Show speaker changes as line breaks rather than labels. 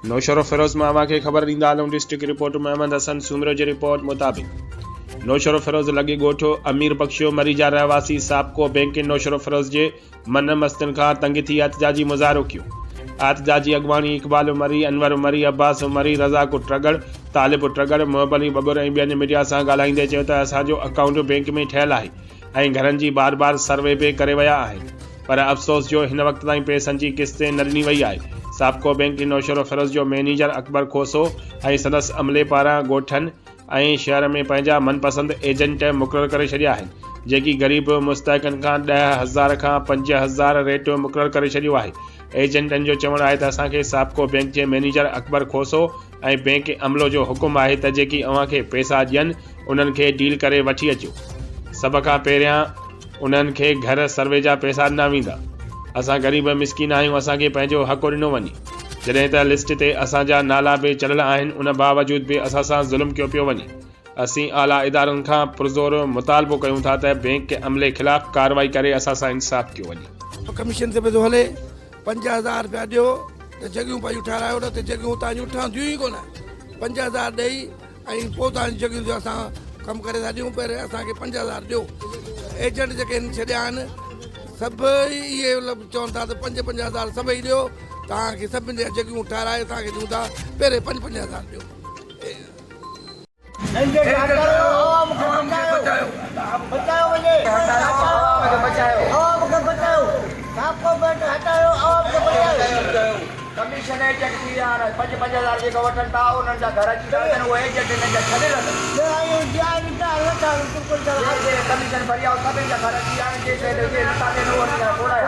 نوشهروفيروز مان اوهان کي خبر ڏيندا هلون ڊسٽرڪٽ رپورٽر محمد حسن سومرو جي رپورٽ مطابق نوشهروفيروز لڳي ڳوٺ امير بخشيو مري جا رهواسي سابقو بينڪ نوشهروفيروز جي من مستين کان تنگ ٿي احتجاجي مظاهرو ڪيو احتجاجي اڳواڻي اقبال مري، انور مري، عباس مري، رزاق ٽڳڙ، طالب ٽڳڙ، محب علي ٻٻر ۽ ٻين ميڊيا سان ڳالهائيندي چيو ته اسان جو اڪائونٽ بينڪ ۾ ٺهيل آهي ۽ گهرن جي بار بار سروي به ڪري ويا آهن پر افسوس جو هن وقت تائين پئسن جي قسط نه ڏني وئي آهي. سابقو بينڪ نوشهروفيروز جو مئنيجر اڪبر کوسو ۽ سندس عملي پاران ڳوٺن ۽ شهر ۾ پنهنجا من پسند ايجنٽ مقرر ڪري ڇڏيا آهن جيڪي غريب مستحقن کان 10,000 کان 5,000 ريٽ مقرر ڪري ڇڏيو آهي. ايجنٽن جو چوڻ آهي ته اسان کي سابقو بينڪ جي مئنيجر اڪبر کوسو ۽ بينڪ عملو جو حڪم آهي ته جيڪي اوهان کي پئسا ڏين انهن کي ڊيل ڪري وٺي اچو. سڀ کان پهريان انهن کي گهر سروي جا پئسا ڏنا ويندا. اسان غريب ۽ مسڪين آهيون اسان کي پنهنجو حق ڏنو وڃي. جڏهن ته لسٽ تي اسان جا نالا به چڙهيل آهن ان باوجود به اسان سان ظلم ڪيو پيو وڃي. اسين اعليٰ ادارن کان پرزور مطالبو ڪيون ٿا ته بينڪ عملي خلاف ڪارروائي ڪري اسان سان انصاف ڪيو وڃي.
ڪميشن تي پيو ٿو هلي. 5000 رپيا ڏيو ته جڳهيون پنهنجون ٺهرايو نه ته جڳهيون توهان جون ٺهنديون ئي ڪونه. 5000 ڏئي ۽ پوء توهان جون جڳهيون تي اسان ڪم ڪري ٿا ڏيون پهرين اسان کي 5000 ڏيو. ايجنٽ جيڪي هن ڇڏيا آهن سڀئي اهي چون ٿا ته پنج پنج هزار سڀئي ڏيو توهان کي سڀني جا جڳهيون ٺهرائي توهان کي ڏيون ٿا پهرين پنج پنج هزار ڏيو.
ڪميشن ايجنٽ ٿي ويا آهن پنج پنج هزار جيڪا وٺن ٿا انهن جا گهر اچي ٿا وڃن اهي ايجنٽ هنن جا ڇڏيل اٿن جي ڪميشن ڀري آئو سڀني جا گهر اچي ويا آهن جي جي نٿا ڏين اهي انهن جا ڪوڙايا.